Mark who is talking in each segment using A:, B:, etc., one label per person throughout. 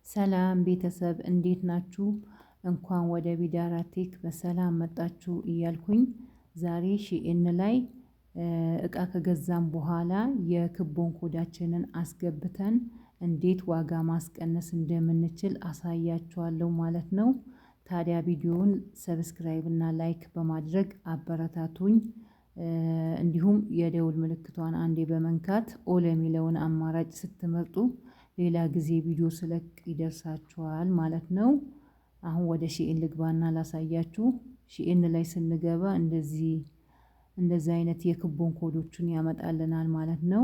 A: ሰላም ቤተሰብ፣ እንዴት ናችሁ? እንኳን ወደ ቢዳራ ቴክ በሰላም መጣችሁ እያልኩኝ ዛሬ ሺኤን ላይ እቃ ከገዛም በኋላ የክቦን ኮዳችንን አስገብተን እንዴት ዋጋ ማስቀነስ እንደምንችል አሳያችኋለሁ ማለት ነው። ታዲያ ቪዲዮውን subscribe እና like በማድረግ አበረታቱኝ። እንዲሁም የደውል ምልክቷን አንዴ በመንካት all የሚለውን አማራጭ ስትመርጡ ሌላ ጊዜ ቪዲዮ ስለቅ ይደርሳችኋል ማለት ነው። አሁን ወደ ሺኤን ልግባና ላሳያችሁ። ሺኤን ላይ ስንገባ እንደዚህ አይነት የክቦን ኮዶችን ያመጣልናል ማለት ነው።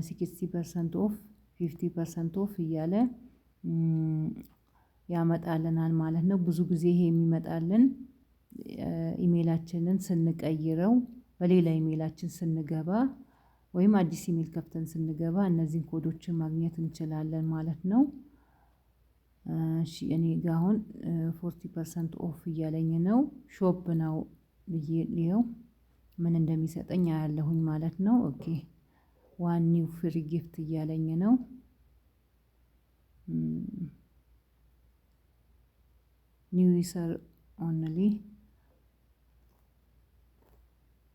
A: 60% off፣ 50% off እያለ ያመጣልናል ማለት ነው። ብዙ ጊዜ ይሄ የሚመጣልን ኢሜላችንን ስንቀይረው፣ በሌላ ኢሜላችን ስንገባ ወይም አዲስ ኢሜል ከፍተን ስንገባ እነዚህን ኮዶችን ማግኘት እንችላለን ማለት ነው። እሺ፣ እኔ ጋ አሁን 40% off እያለኝ ነው። Shop now ብዬ ይኸው ምን እንደሚሰጠኝ አያለሁኝ ማለት ነው። Okay፣ one new free gift እያለኝ ነው። New user only።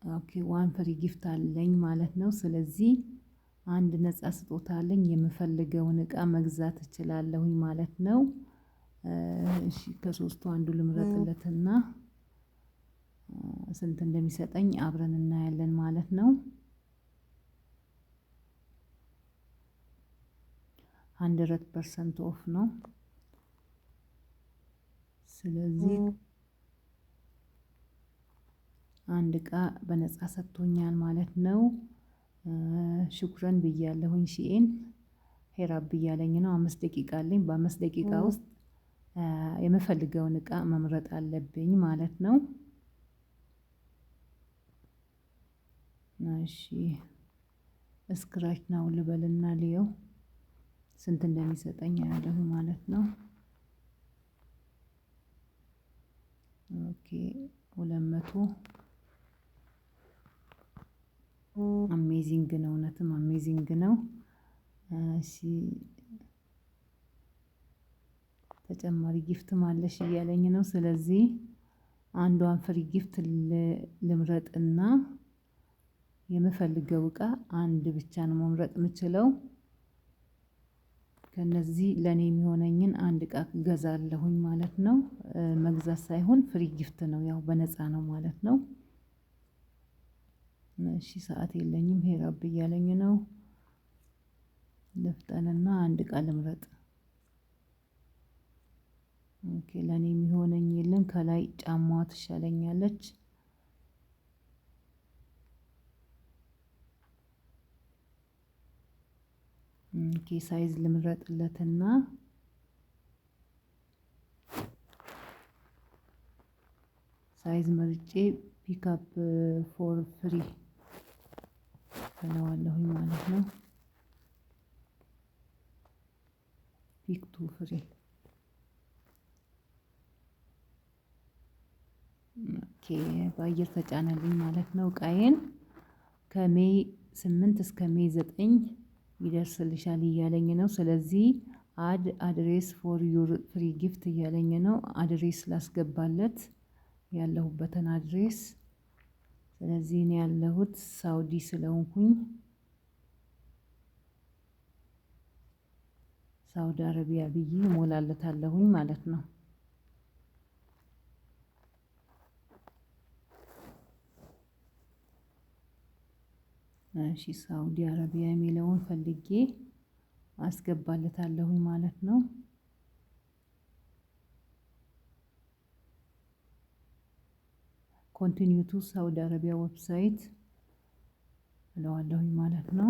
A: Okay፣ one free gift አለኝ ማለት ነው። ስለዚህ አንድ ነፃ ስጦታ አለኝ፣ የምፈልገውን እቃ መግዛት እችላለሁኝ ማለት ነው። እሺ፣ ከሶስቱ አንዱ ልምረጥለትና ስንት እንደሚሰጠኝ አብረን እናያለን ማለት ነው። 100% off ነው። ስለዚህ አንድ እቃ በነፃ ሰጥቶኛል ማለት ነው። شكرا ብያለሁኝ። ሺኤን hurry up እያለኝ ነው። 5 ደቂቃ አለኝ። በ5 ደቂቃ ውስጥ የምፈልገውን እቃ መምረጥ አለብኝ ማለት ነው። እሺ፣ scratch now ልበልና ልየው፣ ስንት እንደሚሰጠኝ አያለሁ ማለት ነው። Okay፣ 200። Amazing ነው፣ እውነትም amazing ነው። እሺ፣ ተጨማሪ gift አለሽ እያለኝ ነው። ስለዚህ አንዷን free gift ልምረጥና የምፈልገው እቃ አንድ ብቻ ነው መምረጥ የምችለው። ከነዚህ ለኔ የሚሆነኝን አንድ እቃ እገዛለሁኝ ማለት ነው። መግዛት ሳይሆን free gift ነው፣ ያው በነፃ ነው ማለት ነው። እሺ፣ ሰዓት የለኝም፣ hurry up እያለኝ ነው። ልፍጠንና አንድ እቃ ልምረጥ። Okay፣ ለኔ የሚሆነኝ የለም። ከላይ ጫማዋ ትሻለኛለች። Okay፣ size ልምረጥለትና size መርጬ pick up for free እለዋለሁኝ ማለት ነው። Pick two free። Okay፣ በአየር ተጫነልኝ ማለት ነው። እቃዬን ከ May 8 እስከ May 9 ይደርስልሻል እያለኝ ነው። ስለዚህ add address for your free gift እያለኝ ነው። Address ላስገባለት፣ ያለሁበትን address። ስለዚህ እኔ ያለሁት ሳውዲ ስለሆንኩኝ ሳውዲ አረቢያ ብዬ እሞላለታለሁኝ ማለት ነው። እሺ፣ ሳውዲ አረቢያ የሚለውን ፈልጌ አስገባለታለሁኝ ማለት ነው። Continue to Saudi Arabia website እለዋለሁኝ ማለት ነው።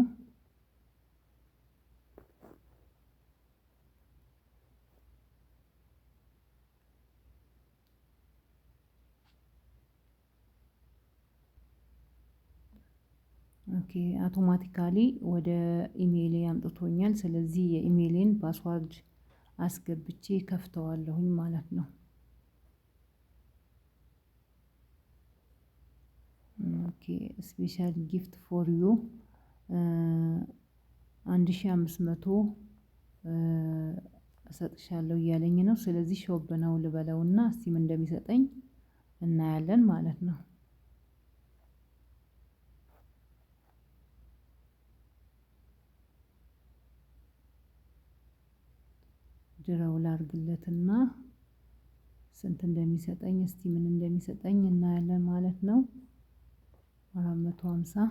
A: Okay፣ automatically ወደ ኢሜይሌ አምጥቶኛል። ስለዚህ የኢሜይሌን password አስገብቼ ከፍተዋለሁኝ ማለት ነው። Okay፣ special gift for you 1500 እሰጥሻለሁ እያለኝ ነው። ስለዚህ shop now ልበለውና እስቲ ምን እንደሚሰጠኝ እናያለን ማለት ነው። Draw ላርግለትና ስንት እንደሚሰጠኝ እስቲ ምን እንደሚሰጠኝ እናያለን ማለት ነው። 450።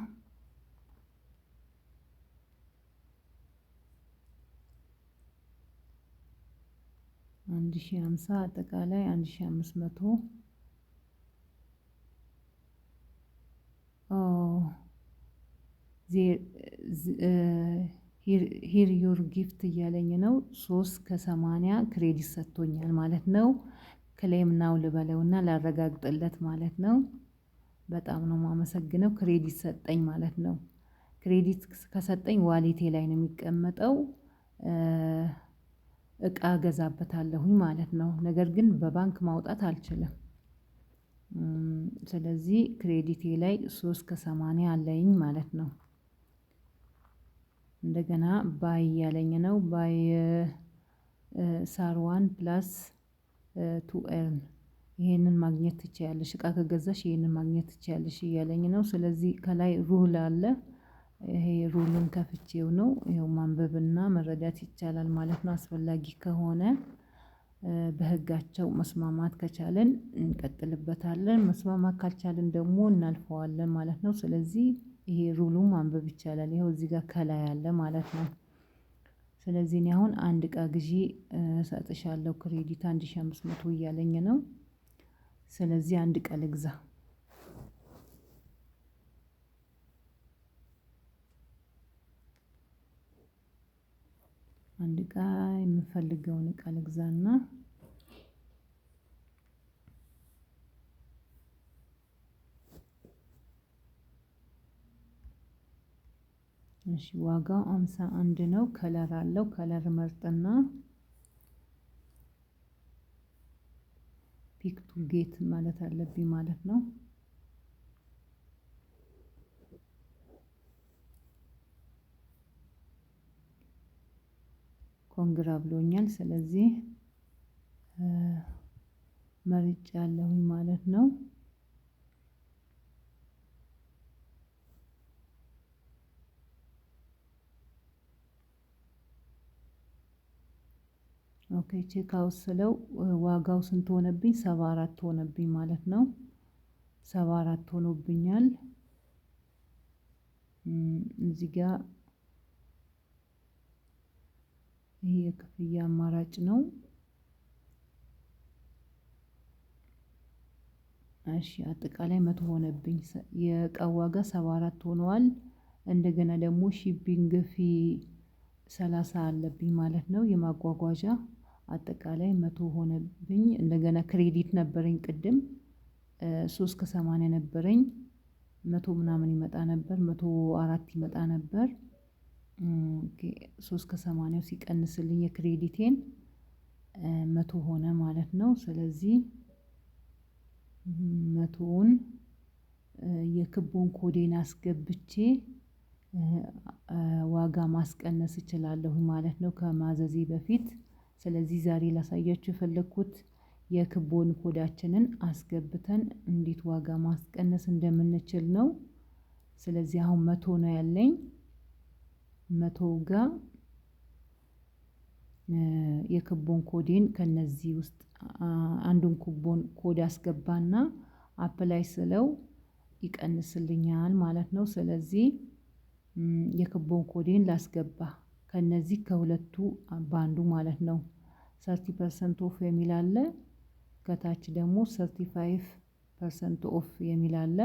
A: 1050፣ አጠቃላይ 1500። Here your gift እያለኝ ነው። 3.80 credit ሰጥቶኛል ማለት ነው። Claim now ልበለውና ላረጋግጥለት ማለት ነው። በጣም ነው የማመሰግነው። Credit ሰጠኝ ማለት ነው። Credit ከሰጠኝ wallet ኤ ላይ ነው የሚቀመጠው። እቃ እገዛበታለሁኝ ማለት ነው። ነገር ግን በባንክ ማውጣት አልችልም። ስለዚህ credit ኤ ላይ 3.80 አለኝ ማለት ነው። እንደገና buy እያለኝ ነው። Buy ሳርዋን plus to earn፣ ይሄንን ማግኘት ትችያለሽ፣ እቃ ከገዛሽ ይሄንን ማግኘት ትችያለሽ እያለኝ ነው። ስለዚህ ከላይ rule አለ። ይሄ rule ኡን ከፍቼው ነው፣ ይኸው ማንበብና መረዳት ይቻላል ማለት ነው። አስፈላጊ ከሆነ በህጋቸው መስማማት ከቻልን እንቀጥልበታለን፣ መስማማት ካልቻልን ደግሞ እናልፈዋለን ማለት ነው። ስለዚህ ይሄ rule ኡን ማንበብ ይቻላል። ይኸው እዚህ ጋር ከላይ አለ ማለት ነው። ስለዚህ እኔ አሁን አንድ እቃ ግዢ እሰጥሻለሁ credit 1500 እያለኝ ነው። ስለዚህ አንድ እቃ ልግዛ። አንድ እቃ፣ የምፈልገውን እቃ ልግዛና እሺ፣ ዋጋው 51 ነው። Color አለው። Color መርጥና pick to get ማለት አለብኝ ማለት ነው። Congra ብሎኛል። ስለዚህ መርጫለሁኝ ማለት ነው። Okay፣ check out ስለው ዋጋው ስንት ሆነብኝ? 74 ሆነብኝ ማለት ነው። 74 ሆኖብኛል። እዚህ ጋር ይሄ የክፍያ አማራጭ ነው። እሺ፣ አጠቃላይ 100 ሆነብኝ። የእቃው ዋጋ 74 ሆኗል። እንደገና ደግሞ shipping fee 30 አለብኝ ማለት ነው። የማጓጓዣ አጠቃላይ 100 ሆነብኝ። እንደገና credit ነበረኝ፣ ቅድም 3.80 ነበረኝ። 100 ምናምን ይመጣ ነበር፣ 104 ይመጣ ነበር። 3.80ው ሲቀንስልኝ የ credit ኤን 100 ሆነ ማለት ነው። ስለዚህ 100ውን የ coupon code ኤን አስገብቼ ዋጋ ማስቀነስ እችላለሁ ማለት ነው ከማዘዜ በፊት። ስለዚህ ዛሬ ላሳያችሁ የፈለግኩት የ coupon code ኣችንን አስገብተን እንዴት ዋጋ ማስቀነስ እንደምንችል ነው። ስለዚህ አሁን 100 ነው ያለኝ። 100 ጋር የ coupon code ኤን ከነዚህ ውስጥ አንዱን coupon code አስገባና apply ስለው ይቀንስልኛል ማለት ነው። ስለዚህ የ coupon code ኤን ላስገባ ከነዚህ ከሁለቱ በአንዱ ማለት ነው። 30% off የሚል አለ። ከታች ደግሞ 35% off የሚል አለ።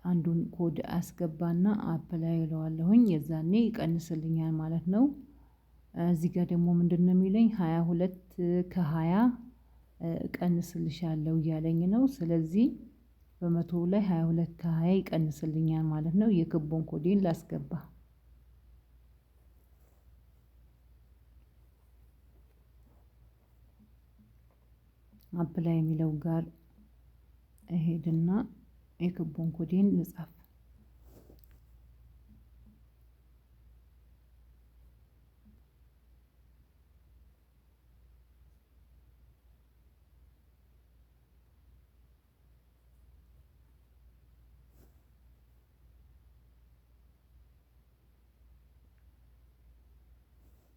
A: አንዱን ኮድ አስገባና apply እለዋለሁኝ፣ የዛኔ ይቀንስልኛል ማለት ነው። እዚህ ጋር ደግሞ ምንድነው የሚለኝ? 22.20 እቀንስልሻለሁ እያለኝ ነው። ስለዚህ በ100 ላይ 22.20 ይቀንስልኛል ማለት ነው። የ coupon code ኤን ላስገባ። Apply የሚለው ጋር እሄድና የ coupon code ኤን ልጻፍ።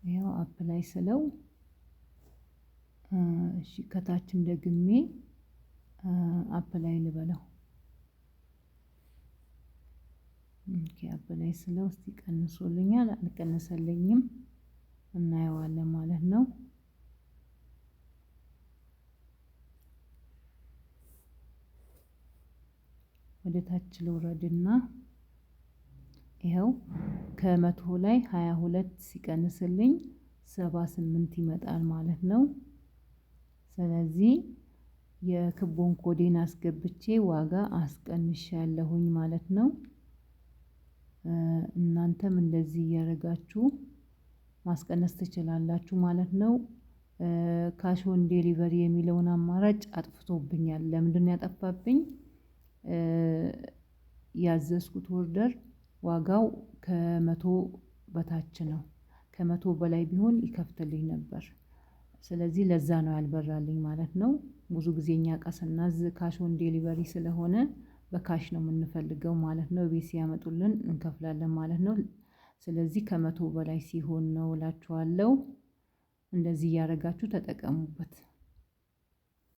A: ይኸው apply ስለው እሺ ከታችም ደግሜ apply ልበለው። Okay apply ስለው እስቲ ቀንሶልኛል አልቀነሰልኝም፣ እናየዋለን ማለት ነው። ወደ ታች ልውረድና ይኸው ከ100 ላይ 22 ሲቀንስልኝ 78 ይመጣል ማለት ነው። ስለዚህ የ coupon code ኤን አስገብቼ ዋጋ አስቀንሻለሁኝ ማለት ነው። እናንተም እንደዚህ እያደረጋችሁ ማስቀነስ ትችላላችሁ ማለት ነው። Cash on delivery የሚለውን አማራጭ አጥፍቶብኛል። ለምንድን ነው ያጠፋብኝ? ያዘዝኩት order ዋጋው ከ100 በታች ነው። ከ100 በላይ ቢሆን ይከፍትልኝ ነበር። ስለዚህ ለዛ ነው ያልበራልኝ ማለት ነው። ብዙ ጊዜ እኛ እቃ ስናዝ cash on delivery ስለሆነ በ cash ነው የምንፈልገው ማለት ነው። ቤት ሲያመጡልን እንከፍላለን ማለት ነው። ስለዚህ ከ100 በላይ ሲሆን ነው እላችኋለሁ። እንደዚህ እያደረጋችሁ ተጠቀሙበት።